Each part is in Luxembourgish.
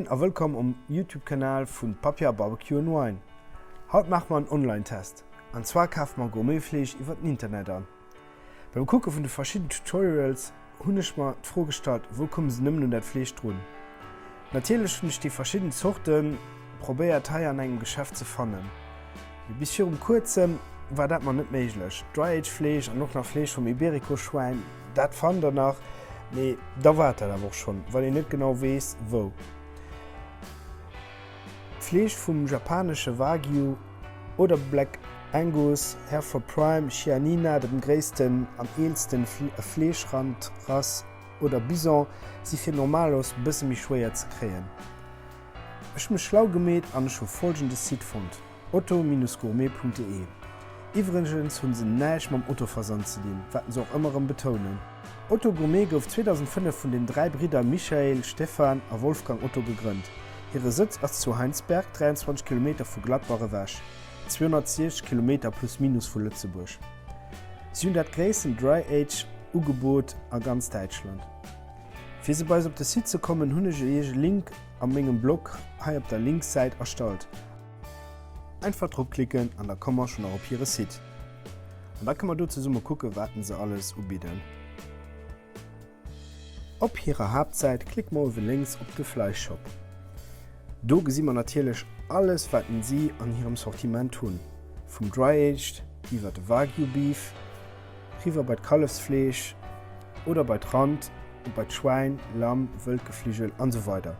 Moien a wëllkomm um Youtube Kanal vun Papia Barbecue and Wine. Haut maache mer en Online Test. An zwar kafe mer Gourmetfleesch iwwert den Internet an. Beim Kucke vun de verschidden Tutorials hunn ech mer d'Fro gestallt, wou komme se nëmmen un dat Fleesch drun? Natierlech hunn ech déi verschidden Zorte probéiert hei an engem Geschäft ze fannen. Mee bis virum kuerzem war dat mer net méiglech. Dry Aged Fleesch an och nach Fleesch vum Iberico Schwäin, dat fannt der nach, mee da war et dat awer och schonn, wann een net genau weess wou. D'Fleesch vum japanesche Wagyu oder Black Angus, Hereford Prime, Chianina, dem gréissten an eelsten Fleeschrandrass, oder Bison si fir Normalos bësse méi schwéier ze kréien. Ech hu mech schlau gemeet an ech hu folgende Site fonnt, otto-gourmet.de. Iwwregens hunn se näischt mam Otto-Versand ze dinn, wat se och ëmmer erëm betounen. Otto Gourmet gouf 2005 vun den 3 Bridder Michael, Stefan a Wolfgang Otto gegrënnt. Hire Sëtz ass zu Heinsberg, 23 Kilometer vu Gladbach ewech, 260 Kilometer plus minus vu Lëtzebuerg. Si hunn dat gréissten Dry Age Ugebot a ganz Däitschland. Fir se bei eis op de Site ze kommen hunn ech iech e Link a mengem Blog hei op der Linkssäit erstallt. Einfach drop klicken an da komme mer schon nach op hire Site. An da kënne mer do zesumme kucke waten se alles ubidden. Op hirer Haaptsäit klicke mer uewe lénks op de Fleischshop. Do gesi mer natierlech alles waten si an hirem Sortiment hunn, vum Dry Aged iwwer de Wagyu Beef, riwwer bei d'Kallefsfleesch oder bei d'Rand, bei d'Schwäin, Lamm, Wëldgefligel an esou weider.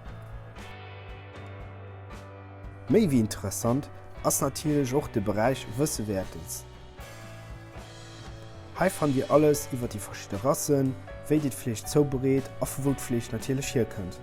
Méi wéi interessant ass natierlech och de Beräich Wëssewäertes. Hei fannt Dir alles iwwer déi verschidde Rassen, wéi Dir d'Fleesch zoubereet a vu wou d'Fleesch natierlech hierkënnt.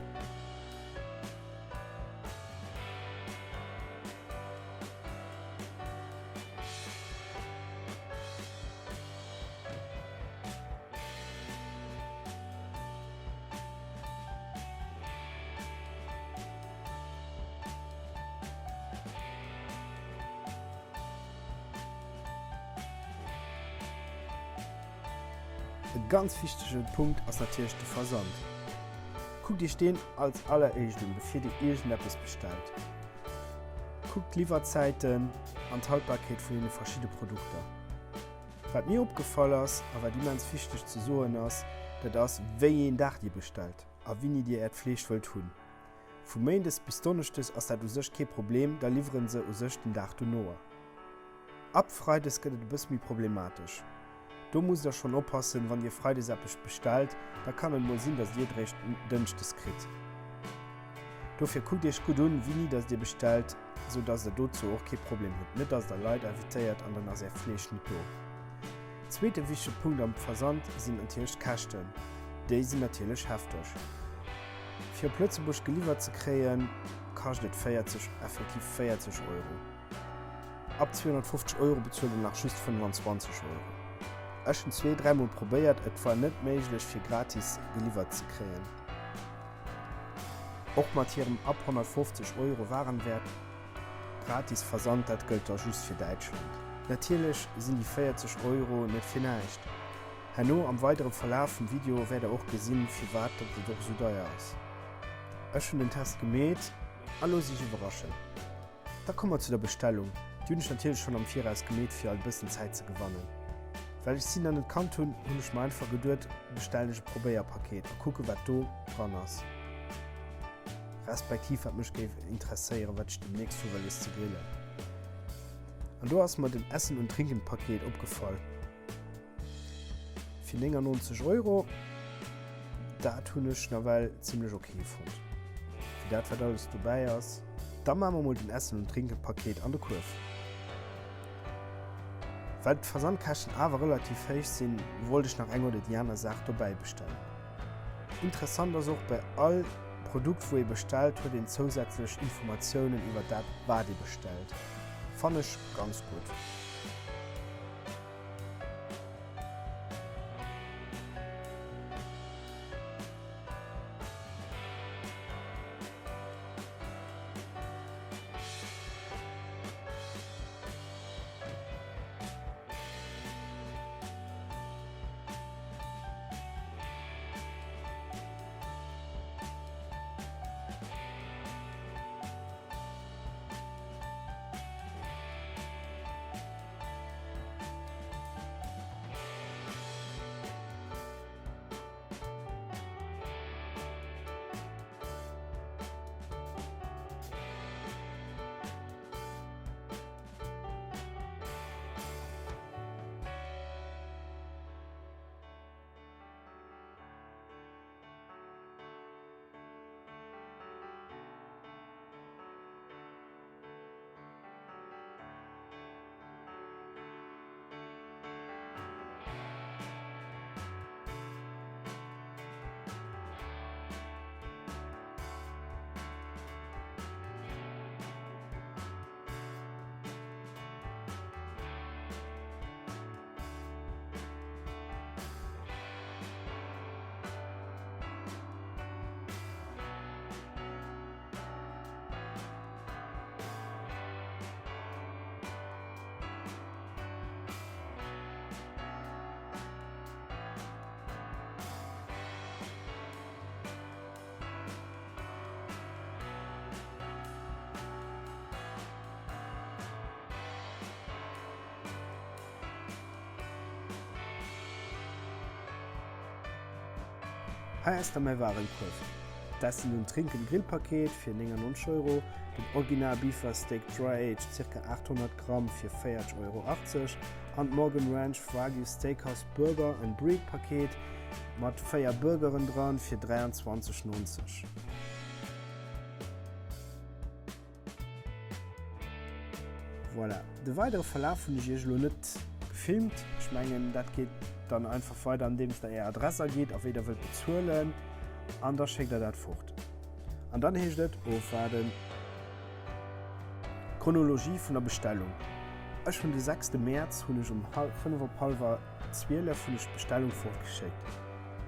E ganz wichtege Punkt ass natierlech de Versand. Kuckt iech deen als alleréischt un, bevir dir iergendeppes bestellt. Kuckt d'Liwwerzäiten an d'Haltbarkeet vun deene verschidde Produkter. Wat mir opgefall ass a wat immens wichteg ze soen ass, dat ass wéi een Dag dir bestellt a wéini dir äert Fleesch wëllt hunn. Vu Méindes bis Donneschdes ass dat u sech kee Problem, da liwweren se u sech den Dag donoer. Ab Freides gëtt et e bësse méi problematesch. Do musst der schonn oppassen, wann dir Freides eppes bestellt, da kann et mol sinn, dass dir et eréischt Dënschdes kritt. Dofir kuckt iech gutt un, wéini dass dir bestellt, sou dass der dozou och kee Problem hutt, net dass der Leit invitéiert an dann ass är Fleesch net do. Zweete wichtege Punkt am Versand sinn natierlech d'Käschten. Déi sinn natierlech hefteg. Fir op Lëtzebuerg geliwwert ze kréien, kascht et 40, effektiv 40 Euro. Ab 250 Euro bezuelt een nach just 25 Euro. Ech hunn zwee, dräimol probéiert, et war net méiglech fir gratis geliwwert ze kréien. Och mat hirem ab 150 Euro Warenwäert gratis Versand, dat gëllt da just fir Däitschland. Natierlech sinn déi 40 Euro net fir näischt. Herno am weidere Verlaf vum Video wäert der och gesinn firwat datt et och esou deier ass. Ech hunn den Test gemeet a looss iech iwwerraschen. Da komme mer zu der Bestellung. Déi hunn ech natierlech schonn am Viraus gemeet fir alt e bëssen Zäit ze gewannen. Well ech si nach net kannt hunn, hunn ech mer einfach geduet, bestellen ech e Probéierpaket a kucke wat do dran ass, respektiv wat mech géif interesséieren, wat ech demnächst hu wëlles ze grillen. An do ass mer den Essen und Trinken Paket opgefall. Fir 99 Euro, dat hunn ech nawell zimlech ok fonnt. Fir dat wat alles dobäi ass. Da maache mer mol den Essen und Trinken Paket an de Kuerf. Well d'Versandkäschten awer relativ héich sinn, wollt ech nach eng oder déi aner Saach dobäi bestellen. Interessant ass och, bei all Produkt wou ee bestellt, huet een zousätzlech Informatiounen iwwer dat wat ee bestellt. Fann ech ganz gutt. Hei ass da mäi Warenkuerf. D'Essen und Trinken Grillpaket fir 99 Euro, den Original Beefer Steak Dry Aged ca. 800 Gramm fir 40,80 Euro an d'Morgan Ranch Wagyu Steakhouse Burger and Bread Paket mat 4 Burgeren dran fir 23,90. Voilà, de weidere Verlaf hunn ech iech elo net gefilmt. Ech mengen dat geet dann einfach weider andeems der är Adress agitt a wéi der wëllt bezuelen an da schéckt der dat fort. An dann heescht et ofwaarden. Chronologie vun der Bestellung, Ech hunn de sechste Mäerz hunn ech um 5 op hallwer 12 hunn ech d'Bestellung fortgeschéckt.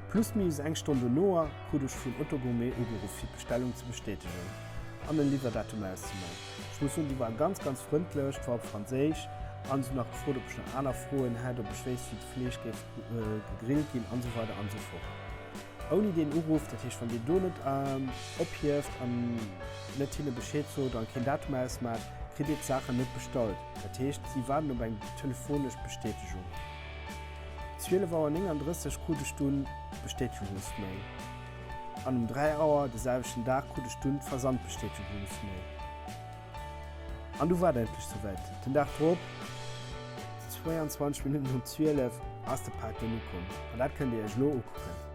Plus minus eng Stonn dono krut ech vun Autogourmet ugeruff fir d'Bestellung ze bestätegen an en Liwwerdatum auszemaachen. Ech muss soen, déi war ganz ganz frëndlech, et war op Franséisch an se hunn nach gefrot ob ech nach aner Froen hätt, ob ech wéisst wéi d'Fleesch géif gegrillt ginn an esou weider an esou fort. Ouni deen Uruff, dat heescht wann dir do net ophieft an net hinne Bescheed sot an keen Datum ausmaacht, kritt dir d'Saachen net bestallt. Dat heescht si waarden op eng telefonesch Bestätegung. 12 Auer 39 krut ech dunn d'Bestätegungsmail an um 3 Auer de selwechten Dag krut ech dunn d'Versandbestätegungsmail. An du war et endlech souwäit, den Dag drop, 22 Minutten no 12, ass de Pak dunn ukomm an dat kënnt dir iech elo ukucken.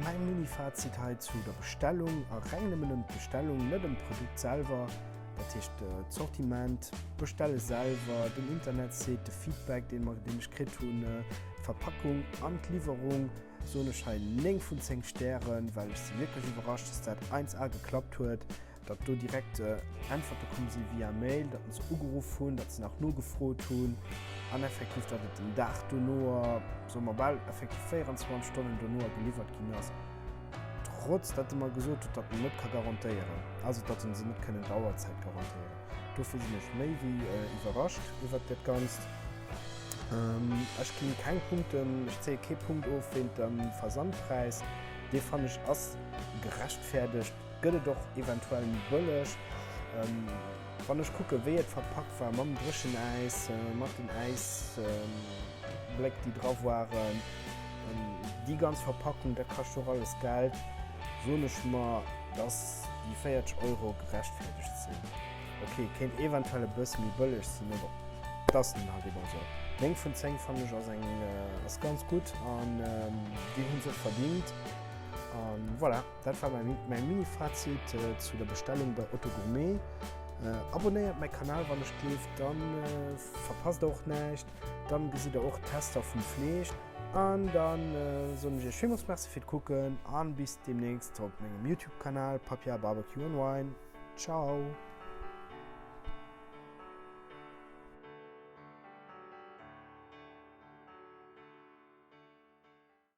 Mäi Mini-Fazit hei zu der Bestellung, a reng nëmmen ëm d'Bestellung, net ëm d'Produkt selwer, dat heescht d'Sortiment, d'Bestelle selwer, den Internetsite, de Feedback, deen mer, deen ech kritt hunn, d'Verpackung an d'Liwwerung, soen ech hei 9 vun 10 Stären, well ech si wierklech iwwerrascht, dass dat 1A geklappt huet. datt do direkt Äntwerte komm si via Mail, datt se ugeruff hunn, datt se nach nogefrot hunn an effektiv, datt et den Dag dono, soe mer bal effektiv 24 Stonnen dono geliwwert ginn ass, trotz datt e mer gesot huet, datt en net ka garantéieren, also datt en se net kënnen d'Auerzäit garantéieren. Dofir sinn ech méi wéi iwwerrascht iwwert dat Ganzt. Ech ginn keng Punkten, ech zéie kee Punkt of wéint dem Versandpräis, dee fannen ech ass gerechtfäerdegt. Gëtt et och eventuell méi bëlleg. Wann ech kucke wéi et verpackt war mam Dréchenäis, mat den Äisbléck déi dra waren, déi ganz Verpackung, dat kascht och alles Geld, soen ech mer, dass déi 40 Euro gerechtfäerdegt sinn. Ok, kéint eventuell e bësse méi bëlleg sinn, mee bon, et ass nun halt eben esou. 9 vun 10 fannen ech ass eng, ass ganz gutt an déi hunn se och verdingt. An voilà. Dat war mäi Mini-Fazit zu der Bestellung bei Otto Gourmet. Abonnéiert mäi Kanal wann ech dierf, dann verpasst der och näischt. Dann gesitt der och Tester vum Fleesch. An dann soen ech iech villmools Merci fir d'Kucken an bis demnächst op mengem Youtube Kanal Papia Barbecue and Wine. Ciao!